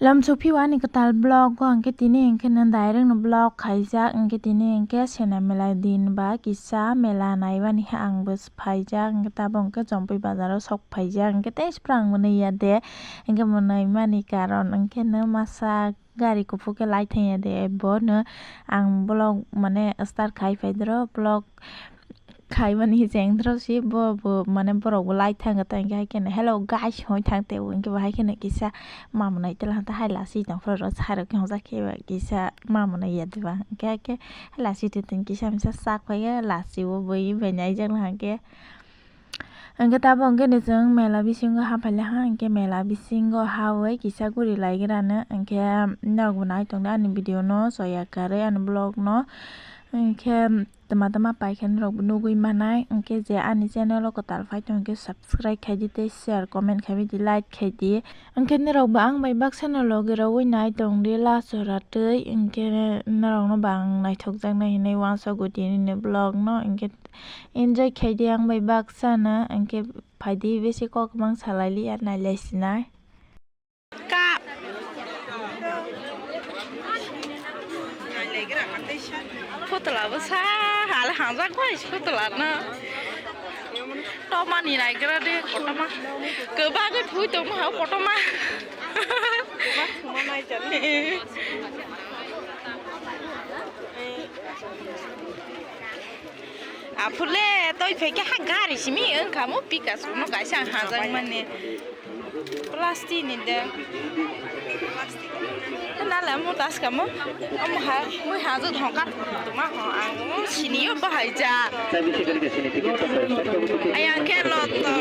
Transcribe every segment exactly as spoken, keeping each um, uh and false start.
Lamsok phio ani kwtal vlog o hwnkhe tini hwnkhe no direct no vlog khaijak, hwnkhe tini hwnkhe sena mela din ba kisa mela naimani ang bo phaijak, hwnkhe tabuk hwnkhe Chompui bazar o sok phaijak, hwnkhe tei sprang mwnwi ya de, hwnkhe mwnwi mani karon hwnkhe no masa gari kuphur khe lai thang ya de, bo no ang vlog mane start khai phai doro, vlog khaimani chengdrop si bo, bo mane borok bo lai thang tang khe, hai kheno "Hello guys" hoi thang tei bo, hwnkhe bo hai kheno kisa mamunai tela hanta hai lasi tong phuru rw sa rok khe hwnjak khe ba kisa mamunai ya diba, hwnkhe hai khe hai lasi twi twi kisa misa sak phai khe lasi o bui bai naijak hwnkhe. Hwnkhe tabuk hwnkhe ni chwng mela bisingo ha phaile ha, hwnkhe mela bisingo hawi kisa guri lai grano, hwnkhe norok bo nai tongdi ani video no, soya kwrwi ani vlog no, hwnkhe. Tama tama paikha norok bo nugwi manai, hwnkhe je ani channel o kwtal phai tong khe subscribe khai di tei share, comment khai di, like khai di. Hwnkhe norok bo ang bai baksa no logi rogwi nai tong di last jora twi, hwnkhe norok no bo ang naithok jak nai hinwi uansukgo tini ni vlog no, hwnkhe enjoy khai di ang bai baksa no, hwnkhe phai di besi kok kwbang salai liya nai lai sinai. Ka. Putla bwsa hal hangjak bai putla no. Tomani naigra de kotoma. Kwbagwi thui tongma ha kotoma. Aphule toi phai khe ha gari simi wngkha mo Picasso no kaisa ang hajak mani. Plastic ni de. Nale mo tas kamo. Omo ha, mui ha jot hongka tuma ho ang mo sini yo bahai ja. Ayang khe lo to.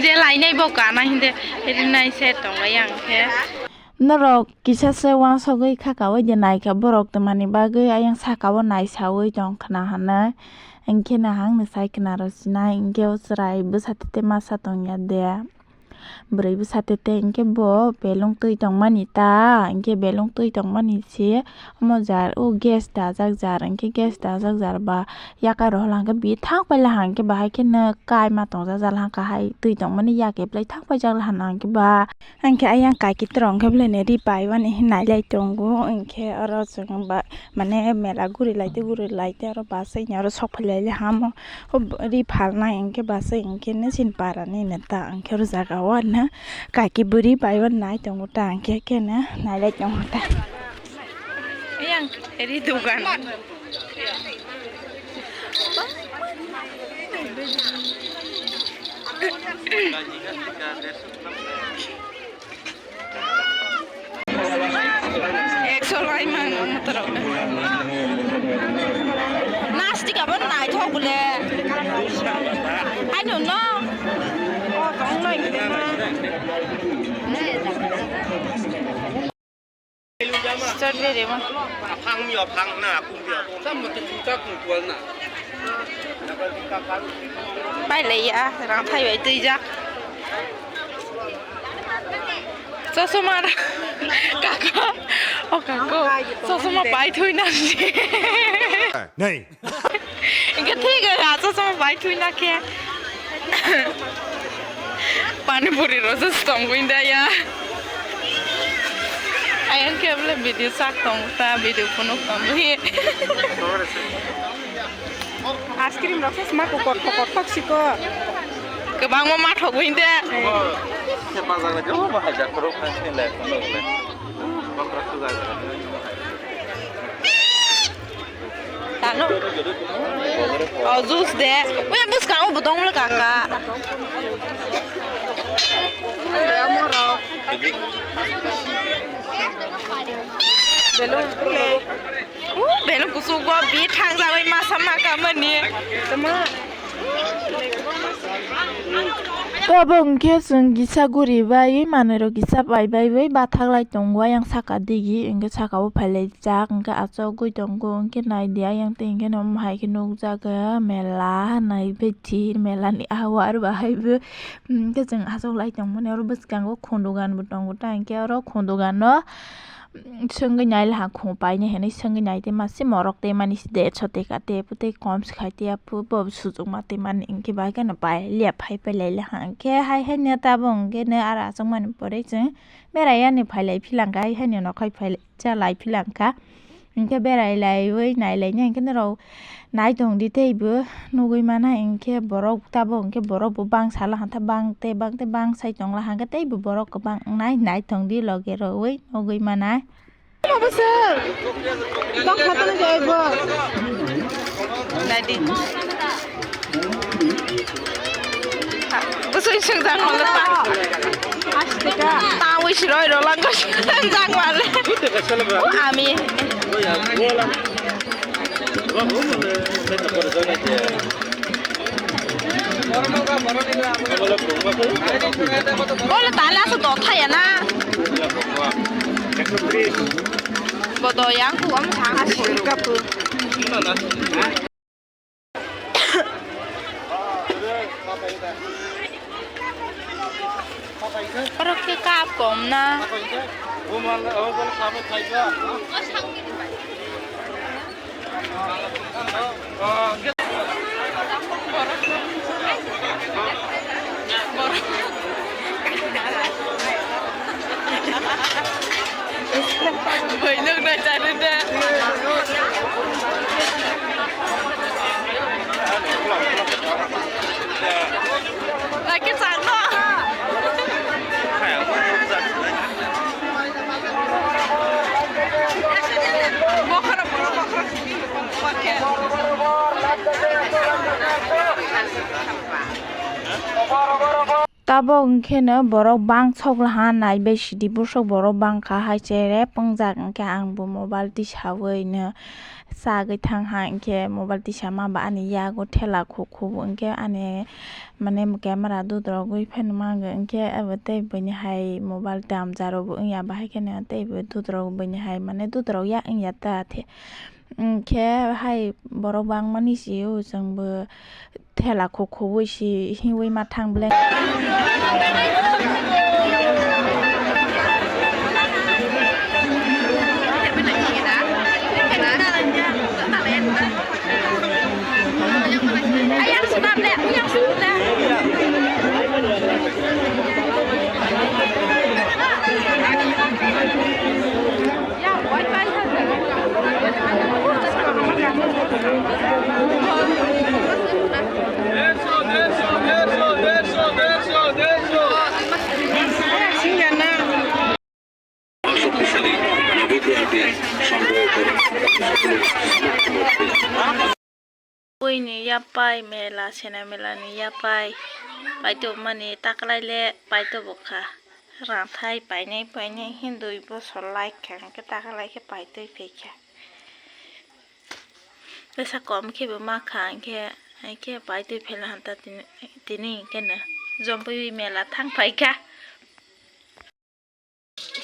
Je lainai bo kana hinde rinai se tonglai ang khe. Norok kisa se uansugwi kha kawi de naikha borok twmani bagwi ayang saka o naisawi tong khna hwnwi. Hinkhe no ang ni sai khna rw sinai hinkhe o chwrai bwsa tete masa tongya de. Bwrwi bwsa tete hinkhe bo belung twi tongmani ta hinkhe belung twi tongmani se omo jar o gas dajak jar hinkhe gas dajak jar ba. Yakarwi hwla hwnkhe bi thang paila hwnkhe bahai kheno kaima tongjak jala hwnkha hai twi tongmani yak eplai thang paijak hwnkhe ba. Hwnkhe ayang kaiki twrwng khe bwlai ni ri pai mani hinwi nailai tongo. Hwnkhe oro chwng ba mane mela guri lai tei guri lai tei oro bus ni oro sok phai lai hamo ri phalnai hwnkhe bus hwnkhe nw chini para ni neta hwnkhe oro jaga o ano kaiki bwrwi bai mani nai tongo ta hwnkhe kheno nailai tongo ta. Ayang ri dogan. Ekso lai mang motor. Nastik abo naithok bole. Haino no. O tong nai bole na. Start de rema. Aphang mi aphang na akung dia. Sam mati chuta kung kual na. Pai le ya, rang thai bai twi jak. Chosma ra-, kaka, o kako, chosma pai thui na si. Nei. Hingke thik ya, chosma pai thui na khe. Pani puri rojak tongwi da ya. Ayang khe bole video sak tong ta, video phunuk tongwi. Ice cream rok se sma kokot kokot tok siko. Kwbangma ma thogwi de. Khe bazar bai khe bo hai jak phuru kha khe le phunuk le. Kokot tu jai. Tano. O juice de. Uya bwskango bo tongmolo kaka. Belum. U belum kusuk bo bi thang jagoi masa maka mani. Tama. Tabuk hwnkhe chwng kisa guri bai manwi rok kisa pai bai bai bathak lai tongo ayang saka digi hwnkhe saka o phailai jak hwnkhe achugwi tongo hwnkhe naidi ayang tei hwnkhe no omo hai khe nukjago mela hinwi bithi mela ni ahwar bahai bo hwnkhe chwng achuk lai tongmani oro bwskango khondogan bo tongo ta hwnkhe oro khondogan o. Swngwi nai laha khum painai hinwi swngwi nai tei mase morok tei mani si de so tei ka tei phu tei kom se khai tei aphu bo sujukma tei mani hinkhe bai kheno pai liya phai pai lai laha hinkhe hai haino tabuk hinkhe no aro achukmani pore chwng berai yani phai lai philangkha hai haino nokhai phai cha lai philangkha hinkhe berai laiwi nai lainai hinkhe norok nai tongdi teibo nugwi mana hinkhe borok tabuk hinkhe borok bo bangsa laha bang tei bang tei bang sai tong laha hinkhe teibo borok kwbang wngnai nai tongdi loge rogwi nugwi mana. Obo sir. Tong khatana jai bo. Dadi. Bwswi swngjak mole pa. Astika. Tawi siroi rolang ko swngjak male. Ami. Bole tale aso dotha ya na. Bodo yang ku am sang aso kapu. Oro khe cup kom na. Bwino nai chari de. Lagi chano. Bokhara, bokhara. Tabok wngkheno borok bang sok laha naibai sidi bwswk borok bangkha hai cherep wngjak hinkhe ang bo mobile tisawi no chagwi thangha hinkhe mobile tisama ba ani yago thela khukhubo hinkhe ani mane camera dudrogwi phano mango hinkhe abo tei buini hai mobile damjaro bo wngya bahai kheno tei bo dudrok buini hai mane dudrok ya wngya ta the. Hinkhe hai borok bangmani sio chwngbo thela khukhuwi si hiwi ma thang ble. Buini yapai mela, sena mela ni yapai, paitokmani taklai le paitobokha. Rangthai painai painai hindui bosor laikha, hwnkhe taklai khe paitoi phaikha. Tesa kom khe bo makha, hwnkhe, hwnkhe paitoi phaila hanta tini, tini hwnkhe no jompui mela thang phaikha.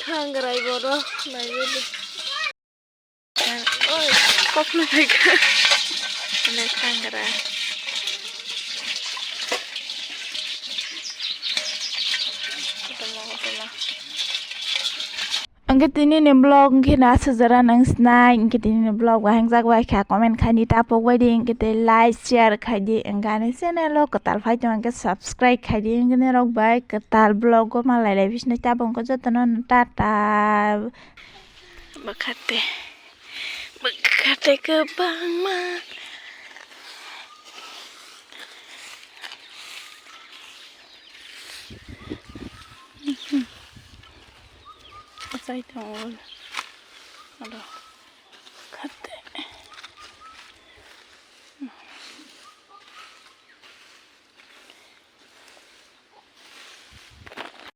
Thangrai borok naiwi. Oi, kokno phaikha. Ane thangra. Kotorma, kotorma. Hwnkhe tini ni vlog hwnkhe no aswk jora nang sinai, hwnkhe tini ni vlog bahai wngjak bai kha, comment khai di tapok bai di, hwnkhe tei like, share khai di, hwnkhe ani channel o kwtal phai tong hwnkhe subscribe khai di, hwnkhe norok bai kwtal vlog o malai lai bisino tabuk hwnkhe jotono tata. Bwkhate, bwkhate kwbangma. Achai tongo. Alo.